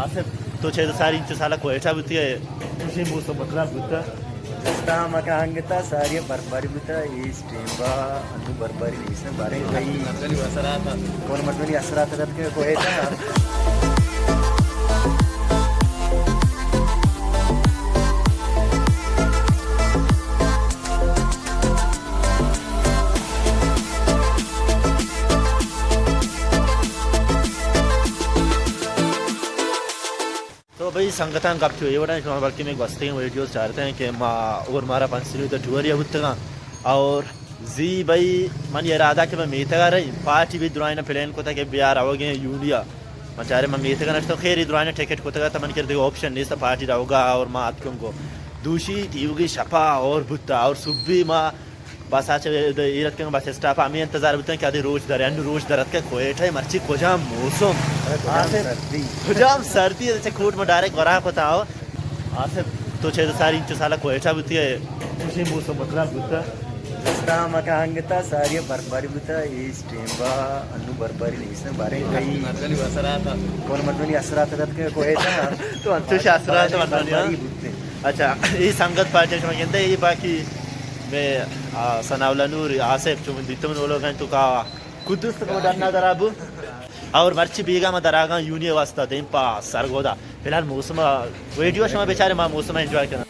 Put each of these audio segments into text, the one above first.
آصف، تو چہ دو ساری انچو سالا کوئٹہ بوتی ہے، خوشی موسم مطلب بوتا۔ دستا مکا انگتا ساری برفباری بوتا، اس ٹیم با انو برفباری نہیں سن بارے بھائی۔ کون مردمانی اثرات رد کے کوئٹہ۔ تو بھئی سنگتاں گپ تو اے وڑا شما بلکہ میں گوستگیں ویڈیوز چارتے ہیں کہ ما اور مارا پنچ سنی تو ٹوریا بوتگاں اور زی بھئی من ارادہ کہ میں میتگا رہی پارٹی بھی درائنا پلان کتا کہ بیار اوگیں یونیا من چارے من میتگا نشتو خیری درائنا ٹکٹ کتگا تا من کردے آپشن نیست پارٹی روگا اور ما اتکوں گو دوشی تیوگی شپا اور بوتا اور صبح ما بس آ چہ ایر اتکگ بس اسٹاپ ہمے انتظار بوتن کہ ادے روچ در انو روچ در اتکگ کوئٹہ مرچی کجام موسم؟ ارے کجام آخر سردی۔ کجام سردی ہے، چہ کوٹ ما ڈائریکٹ گورا کتا ہو۔ آصف، تو چہ ساری انچو سالا کوئٹہ بوتی ہے، خوشی موسم مطلب بوتا۔ دستا مکا انگتا ساری برفباری بوتا، اس ٹیم با انو برفباری نہیں سن بارے بھائی۔ کون مردمانی اثرات رد کے کوئٹہ۔ تو انچو شاہ اثرات مردمانی، ہاں؟ برفباری بوتے۔ اچھا، یہ سنگت پارٹی شما گندے، یہ باقی میں، آ، ثناء اللہ نور، آصف، چون دیتم نولو گن تو کا قدوس کو ڈرنا درابو۔ اور مرچی بیگا ما دراگاں یونی واسطہ دیم پا سرگودا۔ فی الحال موسم، ویڈیو شما بیچارے ما موسم انجوائے کرنا۔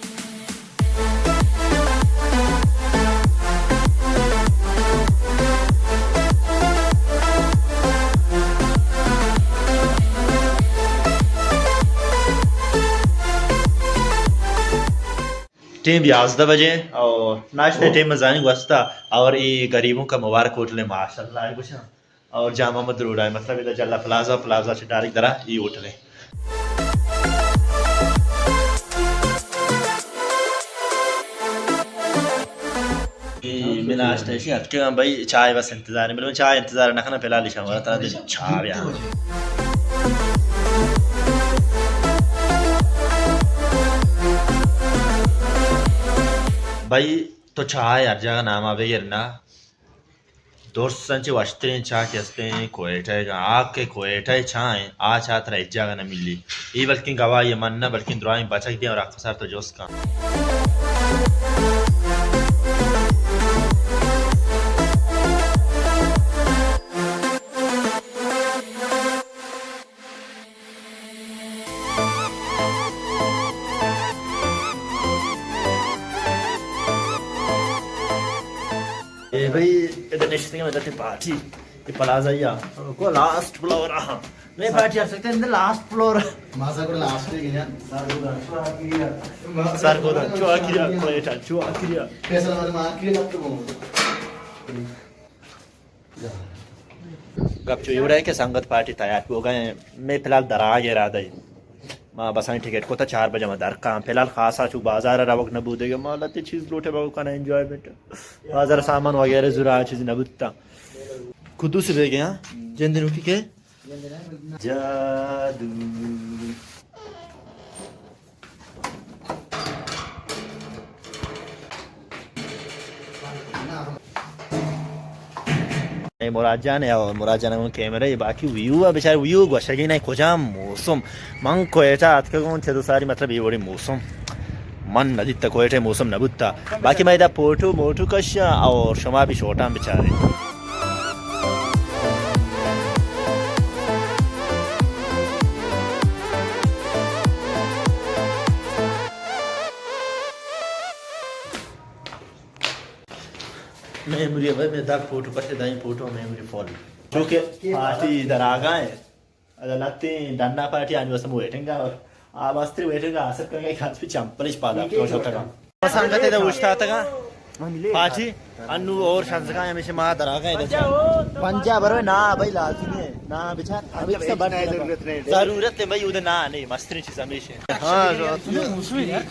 ٹیم یازدہ بجے اور ناشتے ٹیم زانی گوستا اور یہ غریبوں کا مبارک ہوٹل ہے ماشاءاللہ گوشاں۔ اور جامع مسجد روڈ ہے، مطلب ادھر جلا پلازہ، پلازہ سے ڈائریکٹ درا یہ ہوٹل ہے۔ یہ میں ناشتہ ایشی ہتکے ہم بھائی چائے بس انتظار ہے، مطلب چائے انتظار نہ کرنا، فی الحال شام ترا دے چائے۔ بھائی تو چائے ہر جگہ نامہ بگر نا، درساں چہ وشتریں چاہ کہ استیں کوئٹہ ء، آ کہ کوئٹہ ء چاہ ایں، آ چاہ ترا ہچ جاگہ نہ ملی۔ اے بلکیں گواہی من نہ، بلکیں درائیں بچک دیں اور اختصار تو جست کن۔ اے بھائی، ادھر نشتے ہیں، ادھر پارٹی، یہ پلازہ یا کو لاسٹ فلور آ۔ نہیں، پارٹی آ سکتے ہیں، ادھر لاسٹ فلور۔ مازا کو لاسٹ ہے، گیا۔ سر کو دا، چوا کیا، کوئٹہ، چوا کیا۔ فیصلہ آباد مارکیٹ اب تو گھومو۔ گپ چو ایوڑا ہے کہ سنگت پارٹی تیار بوگ ء، میں فی الحال دراگ ارادہ ہے۔ ما بسانی ٹکٹ کتا چار بجہ ما در کاں۔ فی الحال خاصا چو بازار روگ نہ بودے، ما لتے چیز لوٹے بگو کنا انجوائمنٹ۔ بازار سامان وغیرہ زورا چیز نہ بوتا۔ قدوس بیگے ہاں؟ جندنو کی کے؟ جادو۔ اے مراد جان ہے اور مراد جان اگوں کیمرہ ہے، باقی ویو ہے، بیچارے ویو گوشگی نہیں کجام موسم۔ من کوئٹہ اتکگوں چہ دو ساری، مطلب، یہ وڑی موسم من نہ دیتا، کوئٹہ موسم نہ بوتا۔ باقی میں ادا فوٹو موٹو کشاں اور شما بھی شوٹاں بچارے۔ میموری بھائی، میں دگ فوٹو کشے، دائیں فوٹو میموری فل۔ چونکہ پارٹی در آگا ہے۔ ادا لہتیں ڈنڈا پارٹی آنی واسطہ ویٹنگ ء اور آ مستری ویٹنگ ء آسر کنگ ء، خاص پہ چمپلش پادا تو شوتگا۔ سنگت ادا اوشتاتگا پارٹی انو اور شنزگا ہمیشہ ما دراگا ادا۔ پنجاب برو نا بھائی، لازمی ہے نا بچار، ابھی سے بڑھ ضرورت ہے بھائی، ادھر نا نہیں، مستری چیز ہمیشہ۔ ہاں،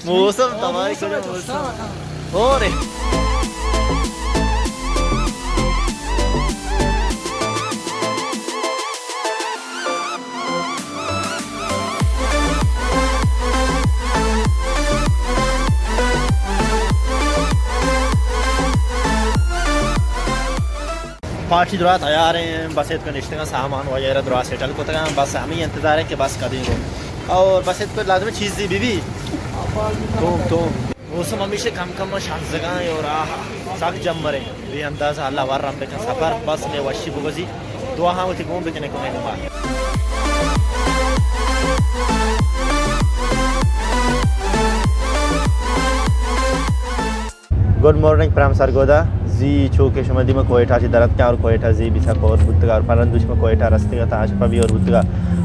موسم تمام کجا موسم۔ اور پارٹی درا تیار ہیں، بس اتکا نشتگاں، سامان وغیرہ درا سیٹل کتگاں، بس ہمیں انتظار ہے کہ بس کدی رو۔ اور بس اتکو لازم چیزی بی بی۔ توم، توم۔ موسم ہمیشہ کم کم شانزگاں اور آہا، سک جمبریں۔ بے اندازہ اللہ ورم بکن سفر، بس میں وشی بگوزی۔ دعا ہاں وتی گون بکنے کمیں نما۔ گڈ مارننگ پرام سرگودا۔ زی چو کہ شما دیما کوئٹہ چی درت کن اور کوئٹہ زی بیسا کور بوتگا اور پرندوش ما کوئٹہ رستگا تا آج پا بھی اور بوتگا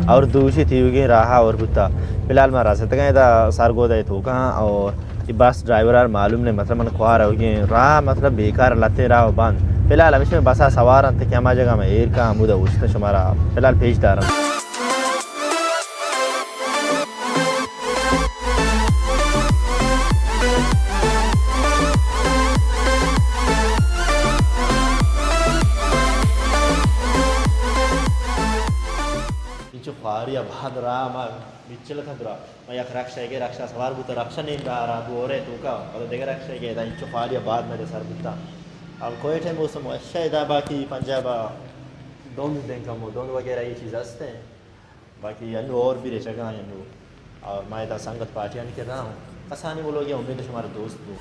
اور دوشی تیوگیں راہا اور بوتا۔ فی الحال ما رستگا ادا سرگودا توکا اور یہ بس ڈرائیور آر معلوم نہیں، مطلب من خوار ہوگی راہ، مطلب بیکار لتے راہ بند۔ فی الحال ہمیشہ بسا سوار انت کہ ہما جگہ میں ایر کا ہمودا اوشت شمارا فی الحال پیش دارم۔ انچو خواری آباد راہ ما مچل تھا درا۔ ما یک رکشہ گے، رکشہ سوار بوتا، رکشہ نیم راہ را دو اورے توکا، پدا دگہ رکشہ گے، ادا انچو خواری آباد مئے سر بوتا۔ اب کوئٹہ موسم وشہ ادا، باقی پنجاب دھند دیں کمو، دھند وغیرہ یہ چیز ہستے ہیں۔ باقی انو اور بھی رچگا انو۔ اور ما ادا سنگت پارٹیانی کرا ہوں۔ کسانی بولو گے، امید شمارا دوست بو۔